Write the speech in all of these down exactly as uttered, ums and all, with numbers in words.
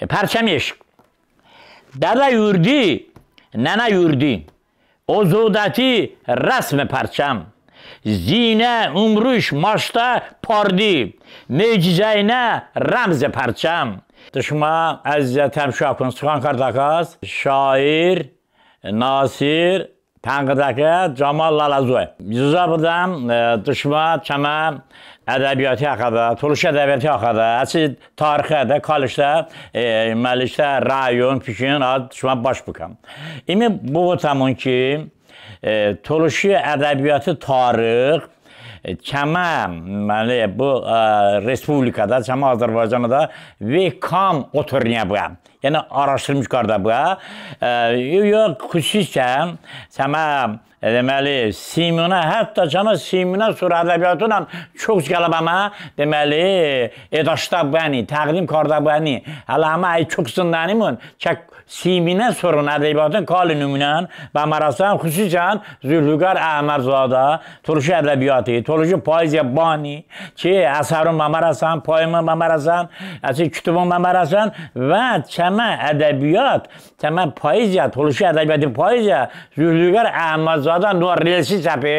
Pərçəm eşq. Dədə yurdi, nənə yurdi, ozodəti rəsme pərçəm. Zinə, umruş, maştə pardi, mecizəynə rəmze pərçəm. De şımə əzizə təmşoəkon, sıxan kardəkəs şair, nasir, tənqıdəkə Camal Lələzoy. İcozə bıdən, e, de şımə çəmə ədəbiyyati həxədə, tolışi ədəbiyyati həxədə, əçəy tarıxədə, kollecdə, e, məlikdə, rayon, pikin, a, de şımə baş bıkəm. İmi bıvotəmon ki, e, tolışi ədəbiyyati tarıx, e, çəmə, yəni, bı, e, respublikədə, çəmə Azərbaycanədə vey kam oturniyə bıə. Yəni, araşdırmış kardə bıə. E, yo, yo, xususən, çəmə, e, deməli, siminə, hətta çəmə siminə sor ədəbiyyatınən çok qələbə əmə, deməli, edaştə bıəni, təqdim kardə bıəni. Hələ əmə əy çok zındənimon, çə siminə soron ədəbiyyatın kali nımunən bə əmə rəsən, xususən Zülfüqar Əhmədzadə, tolışi ədəbiyyati, tolışi poeziya bani, çəy əsəron bə əmə rəsən, poemon bə əmə rəsən, əçəy kitobon bə əmə rəsən və çəmə ədəbiyyat, çəmə poeziya, tolışi ədəbiyyati poeziya Zülfüqar Əhmədzadə noə relsi çəpe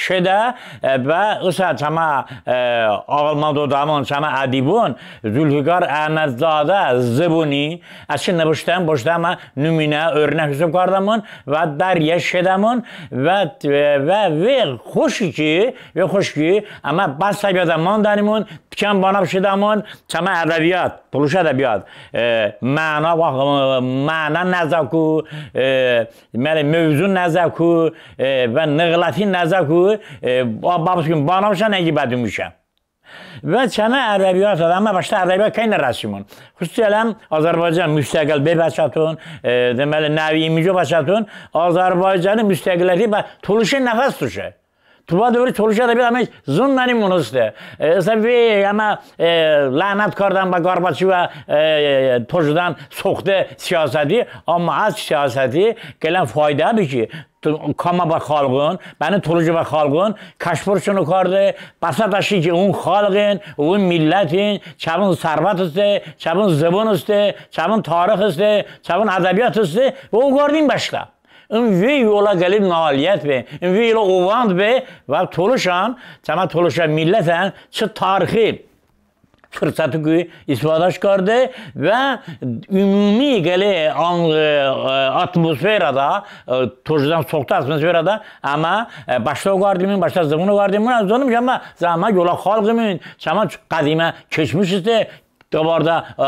şedə, e, və ısə çəmə, e, ağılmənd odəmon, çəmə ədibon Zülfüqar Əhmədzadə zıvoni, əçəy nıvıştən boştə əmə nımunə, örnək hisob kardəmon və dərəş şedəmon və, e, və vey xoşi ki, vey xoşi ki, əmə bə səviyyədə mandənimon, tikən bənav şedəmon, çəmə ədəbiyyat, tolışi ədəbiyyat, e, məna, məna nəzəku, e, Deməli, mövzu nəzəku, e, və nığləti nəzəku, e, ba-, babışkın, bənav şə, nəyi bə dumo şə. Və çəmə ədəbiyyatədə, əmə bəştə ədəbiyyat kəynə rəsimon. Xüsusən Azərbaycan müstəqil be bəçəton, e, deməli, nəvi imicə bəçəton, Azərbaycani müstəqiliyyəti bə tolışi nəfəs doşe. Tobə dovri tolışi ədəbiyyat əmə zındənimon heste. E, ısə vey əmə, e, lənət kardən bə Qorbaçovə, e, tojədən soxtə siyasəti, amma az siyasəti qıləyən faydə be ki, kamə bə xalqon, bəni tolışi bə xalqon kəşborç kardə, bəsə dəşe ki, ın xalqin, ın millətin, çəvın sərvət heste, çəvın zıvon heste, çəvın tarix heste, çəvın ədəbiyyat heste, və oqardin bəştə. In vey yolə qıləy nailiyyət be, in vey yolə ovand be, və tolışən, çəmə tolışə millətən çı tarixi fırsətiku istifadəş kardə və ümumi qıləy an-, e, atmosferədə, e, tojədən soxtə atmosferədə əmə, e, bəştə oqardimon, bəştə zıvon oqardimon, az zınəm ki, əmə, əmə yolə xalqimon, çəmə qədimə keçmiş heste, dəvardə, e,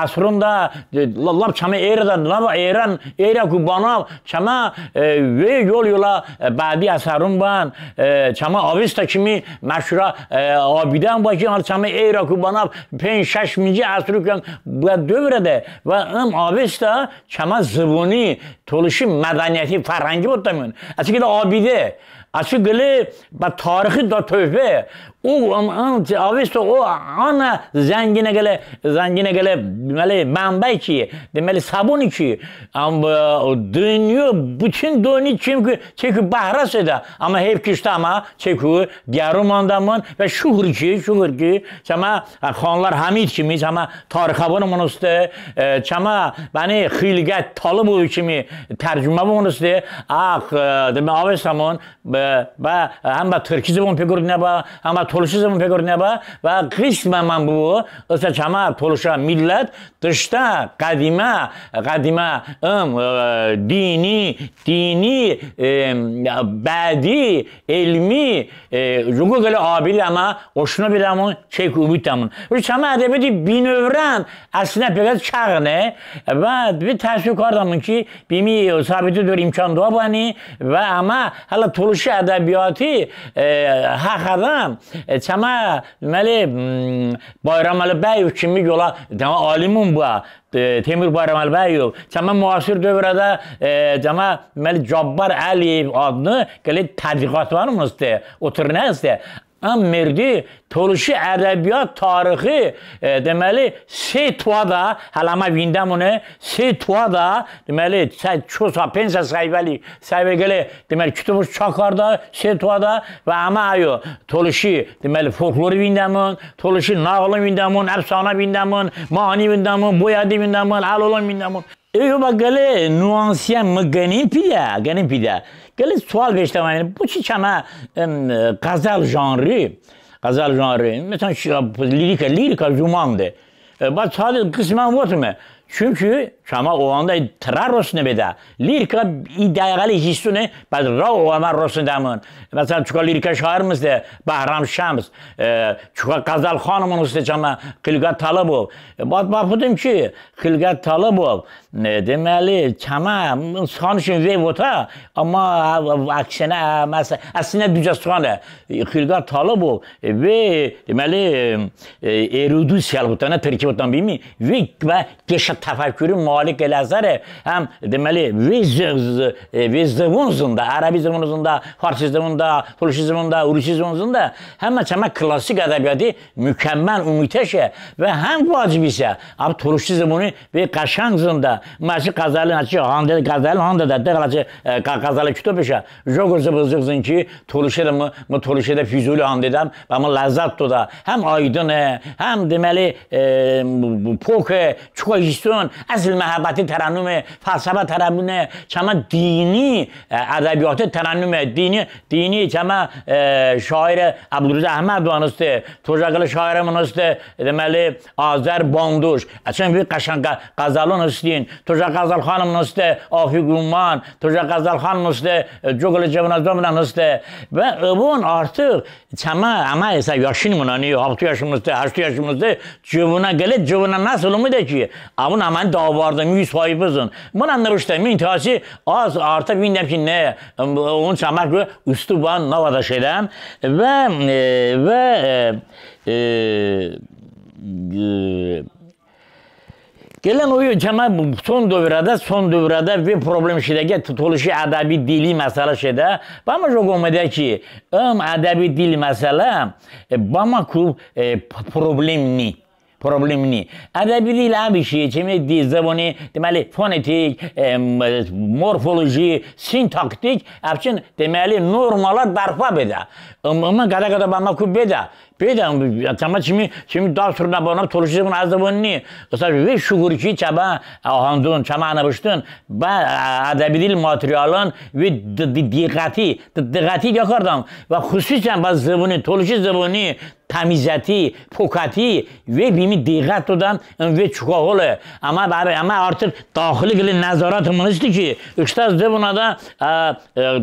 əsronədə, e, la-, lap çəmə erədə, lap erən, erəku bənav, çəmə, e, vey yol-yolə, e, bədi əsəron bən, e, çəmə Avesta kimi məşhurə, e, abidən bə ki, çəmə erəku bənav penc-şəş minci əsrikən bıə dövrədə və ım Avesta çəmə zıvoni, tolışi mədəniyyəti, fərhəngi votəmon. Əçəy qılə abidə, əçəy qılə bə tarixi da töhfə, O, ım, ım, Avesta o anə zənginə qılə, zənginə qılə, deməli, mənbəy ki, deməli, səboni ki, ım, e, dınyo, bütün dınyo çəyku, çəyku bəhrə sedə, əmma heyf ki ıştə əmə çəyku diyəro mandəmon və şukur ki, şukur ki, çəmə, e, Xanlar Həmid kimi, çəmə tarixəvonımon heste, e, çəmə bəni Xilqət Talıbov kimi tərcüməvon heste, ax, e, deməli, Avestamon, bə, bə, həm bə tırki zıvon peqordıniyə bə, həm bə tolışi zıvon peqordıniyə bə, və qismən bıbu, ısə çəmə tolışə millət dıştə qədimə, qədimə, ım, e, dini, dini, e, bədi, elmi, e, jıqo qılə abidə əmə oşno bedəmon, çəyku ubutəmon. Çəmə ədəbiyyati binövrən, əslində peqəd çəğne, və bir təəssüf kardəmon ki, bımi sabiti dor imkan doə bəni, və əmə hələ tolışi ədəbiyyati, e, həxədən, e, çəmə, deməli, m, Bayraməli Bəyov kimi yolə, deməli, alimon bıə, e, Temur Bayraməli Bəyov, çəmə müasir dövrədə, e, çəmə, deməli, Cabbar Əliyev adlı qılə tədqiqatvarımon heste, oturne heste. Im merdi tolışi ədəbiyyat tarixi, e, deməli, se toədə, hələ əmə vindəmone, se toədə, deməli, sə-, ço sa-, penc sa səhifəli, səhifə qılə, deməli, kitobış çap kardə, se toədə, və əmə əyo tolışi, deməli, folklori vindəmon, tolışi nağılon vindəmon, əfsanə vindəmon, mani vindəmon, boyədi vindəmon, əlolon vindəmon. Əyo bə qılə nuansiyə mı qənim pidə, qənim pidə. Qılə sual beşdəmon, yəni, boçi çəmə, ım, ğəzəl janri, ğəzəl janri, məsələn, şi-, lirika, lirika zumande. E, bə çəy qısmən votıme. Çünki çəmə ovandə tırə rosne bedə. Lirika i dəğəli hissone, bə tırə ovamə rosnedəmon. Məsələn, çokə lirika şairımız heste, Bəhram Şəms, e, çokə ğəzəlxanımız heste, çəmə Xilqət Talıbov. E, bə, bə xıdım ki, Xilqət Talıbov, e, deməli, çəmə sıxanışon vey votə, amma, ə-, ə-, əksinə, ə-, məs-, əslində ducə sıxane. Xilqət Talıbov, e, vey, deməli, e, eruditsiya votən, tırki votən bımi, vey bə qəşəng təfəkkuri malik qılə əsəre, həm, deməli, vey z-, z-, e, vey zıvon zındə, ərəbi zıvon zındə, farsi zıvon da, tolışi zıvon da, urusi zıvon zındə, həmmə çəmə klassik ədəbiyyati mükəmməl umutəşe və həm vacib isə, əv tolışi zıvoni vey qəşəng zındə. Mı əçəy ğəzəlon, əçəy hande, ğəzəlon handedə, de ğələ əçəy, e, ğə-, ğəzəli kitobışe, jıqo zıvon zındə ki, tolışiədə mı, mı tolışiədə Füzuli handedəm, bə mı ləzzət dodə. Həm aydone, həm deməli, e, bu, bu poke, çokə hisson, əsl məhəbbəti tərənnüme, fəlsəfə tərənnüme, çəmə dini, e, ədəbiyyati tərənnüme, dini, dini çəmə, e, şairə Əbdulrəza Əhmədov heste, tojə qılə şairəmon heste, deməli, Azər Bandoş. Əçəy vey qəşəng ğə-, ğəzəlon hestin, tojə ğəzəlxanımız heste, Afiq Umman, tojə ğəzəlxanımız heste, e, co qılə cıvonə zıvonən heste. Və əvon artıq çəmə, əmə isə yaşinmon, yəni, haftə yaşımız heste, həştə yaşımız heste, cıvonə qılə, cıvonə nəsıl omedə ki, əvon əməni dəvardə, müsahibə zıvon. Mınən nıvıştə, min tasi, az artıq vindəm ki, ne, əvon çəmə qılə ustu bə navədə şedən. Və, e, və, e, e, e, Qılən oyo çəmə son dovrədə, son dovrədə vey problem şedə ki, to-, tolışi ədəbi dili məsələ şedə. Bəmə jıqo omedə ki, ım ədəbi dil məsələ, e, bəməku, e, p-, problem ni. Problem ni. Ədəbi dil əv işe, çəmə di-, zıvoni, deməli, fonetik, e, m-, morfoloji, sintaktik, əvçın, deməli, normalar bərpo bedə. Im, ım qədə-qədə bəməku bedə. Bedə, çəmə çımi, çımi dasturə bənav tolışi zıvon əv zıvon ni. Məsələn, vey şukur ki, çəmə ahandon, çəmə ənıvışton, bə, ə, ədəbi dil materialon vey d-, d-, diqqəti, d-, diqqəti diə kardəm. Və xususən bə zıvoni, tolışi zıvoni təmizəti, pokəti, vey bımi diqqət dodəm, ım vey çokə hole. Əmə bə-, əmə artıq daxili qılə nəzarətımon heste ki, ıştə zıvonədə, ə, ə,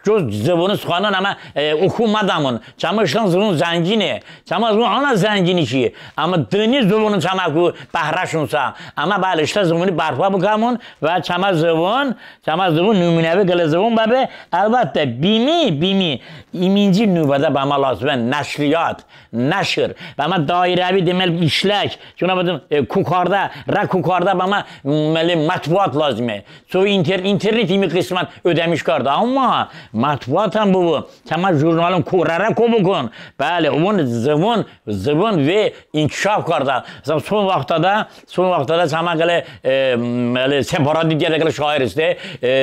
co zıvoni sıxanon əmə, ə, oku mədəmon. Çəmə ıştən zıvon zəngine. Çəmə zıvon anə zəngine ki, əmə dıni zıvonon çəməku bəhrəşon sə. Əmə bəli ıştə zıvoni bərpo bıkəmon və çəmə zıvon, çəmə zıvon nımunəvi qılə zıvon bəbe. Əlbəttə, bımi, bımi iminci növbədə bəmə lazıme nəşriyyat, nəşr, bəmə dairəvi, deməli, işlək, çunə bıdəm, e, kokardə, rə kokardə bəmə, deməli, mətbuat lazıme. Sovi inter-, internet ımi qısmən ödəmiş kardə. Amma mətbuatən bıbu, çəmə jurnalon ko-, rə-rə ko bıkən. Bəli, əvon zıvon, zıvon vey inkişaf kardə. Məsələn, son vaxtədə, son vaxtədə çəmə qılə, e, deməli, separati diə qılə şair heste, e,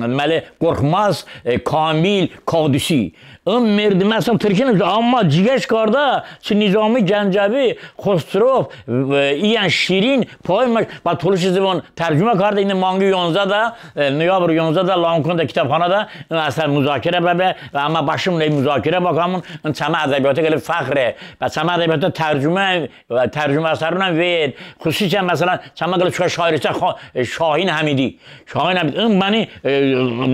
deməli, Qorxmaz, e, Kamil Kadısi. Im merdi, məsələn, tırkine, amma cıqəş kardə, çı Nizami Gəncəvi, Xosrov, e, iyən şirin poemaş bə tolışi zıvon tərcümə kardə, indi manqi yonzədə, e, noyabr yonzədə Lankonədə kitabxanədə ın əsər muzakirə bəbe və əmə bəşemon əy muzakirə bıkəmon, ın çəmə ədəbiyyati qılə fəxre. Və çəmə ədəbiyyati tərcümə, tərcümə əsəronən vey, xususən, məsələn, çəmə qılə çokə şair heste, Xa-, e, Şahin Həmidi. Şahin Həmidi, ım bəni, e,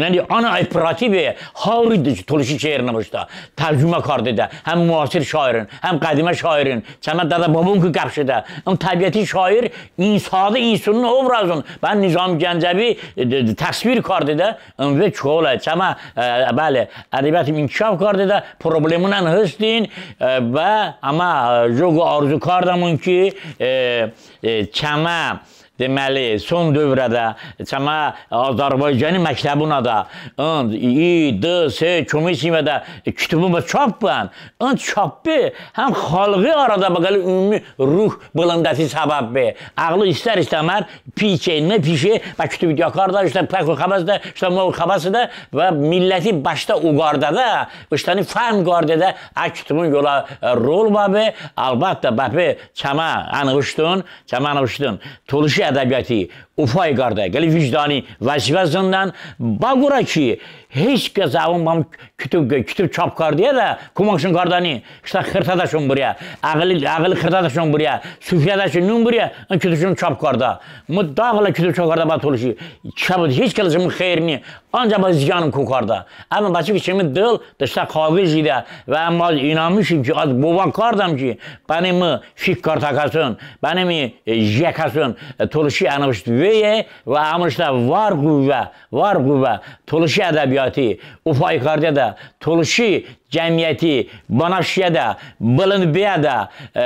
yəni, ana operative, ha ri de tolışi şeir nıvıştə, tərcümə kardedə, həm muasir şairon, həm ğədimə şairon, çəmə dədə-bobon ki qəp jedə. Im təbiəti şair, ın sadə insonon obrazon bə Nizami Gəncəvi, e, de, de, təsvir kardedə, ım vey çokə hole. Çəmə, e, bəli, ədəbiyyatım inkişaf kardedə, problemonən hestin, e, və əmə, e, jıqo arzu kardəmon ki, e, e, çəmə, Deməli, son dövrədə çəmə Azərbaycani məktəbonədə ın i, dı, se, çomi sinifədə kitobon bə çap bən. In çap be həm xəlği arədə bə qılə ümumi ruh bılındəti səbəb be. Əğıl istər-istəməz pişe, nıpişe, bə kitob diə kardə, ıştə pəko xəbəsedə, ıştə movo xəbəsedə və milləti bəştə oqardedə, ıştəni fəhm kardedə ə kitobon yolə rol bəbe. Əlbəttə, bəpe çəmə ənıvışton, çəmə ənıvışton tolışi ədəbiyyoti ofay kardə, qılə vicdani vəzifə zındən, bə qorə ki, heç kəs əvon bə kitob, kitob çap kardeədə koməqşon kardəni, ıştə xırtədəşon bıriyə, əğıli, əğıli xırtədəşon bıriyə, sufrədəşon nun bıriyə, ın kitobşon çap kardə. Mı da qılə kitob çap kardə bə tolışi, çap, heç kəs çımı xeyr ni, ancəx bə ziyanım ko kardə. Əmma bəçəy ki, çımı dıl de ıştə xəlği jidə və əmma inanmışım ki, az bovə kardəm ki, bənə mı fik kardəkəson, bənə mı, e, jiyəkəson, e, tolışi ənıvışt veye və əmə ıştə var ğıvvə, var ğıvvə tolışi ədəbiyyoti ofay kardeədə, tolışi cəmiyyəti bənəvşiyədə, bılınd beədə, e,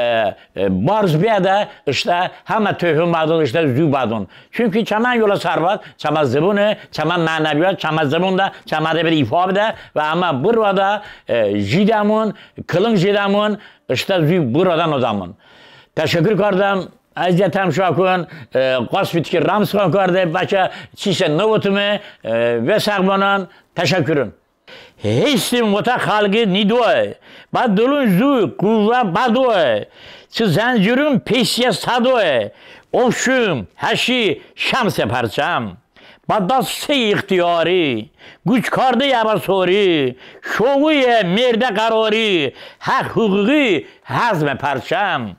e, barz beədə, ıştə həmə töhfə bədon, ıştə zu bədon. Çünki çəmə yolə sərvət çəmə zıvone, çəmə mənəviyyot, çəmə zıvonədə, çəmə ədəbiyyotədə ifa bedə və əmə bıroədə, e, jidəmon, kılınc jidəmon, ıştə zu bıroədə nodəmon. Təşəkkur kardəm, əzizə təmşoəkon, e, qasp bıdə ki, rəhm sıxan karde, bəlkə çiysə nıvotıme, e, ve səğ bıbən, təşəkkuron. Hestim votə xəlği nidoy, bə dılon zu ğıvvə bədoy, çı zənciron pesiyə sədoy, ovşım, həşi, şəmsə pərçəm. Bə dast se ixtiyori, quc karde əbə sori, şoğuye merdə qərori, həx-huğuği həzmə pərçəm.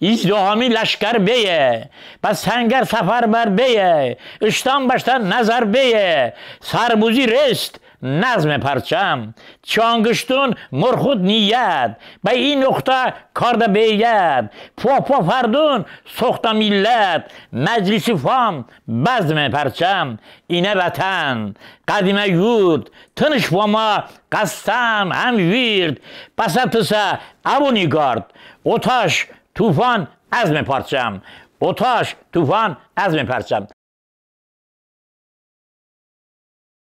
İzdihami ləşkər beye, bə səngər səfərbər beye, ıştən bəştə nəzər beye, sərbozi rest, nəzmə pərçəm. Çı anqışton mırxot niyət, bə i noxtə kardə beyət, poə-poə fərdon soxtə millət, məclisi fam, bəzmə pərçəm. İnə vətən, ğədimə yurd, tınış bıbə, ğəsəm həm vird, bəsə tı sə əvoni qard, otəş, tufan, əzmə pərçəm. Otəş, tufan, əzmə pərçəm.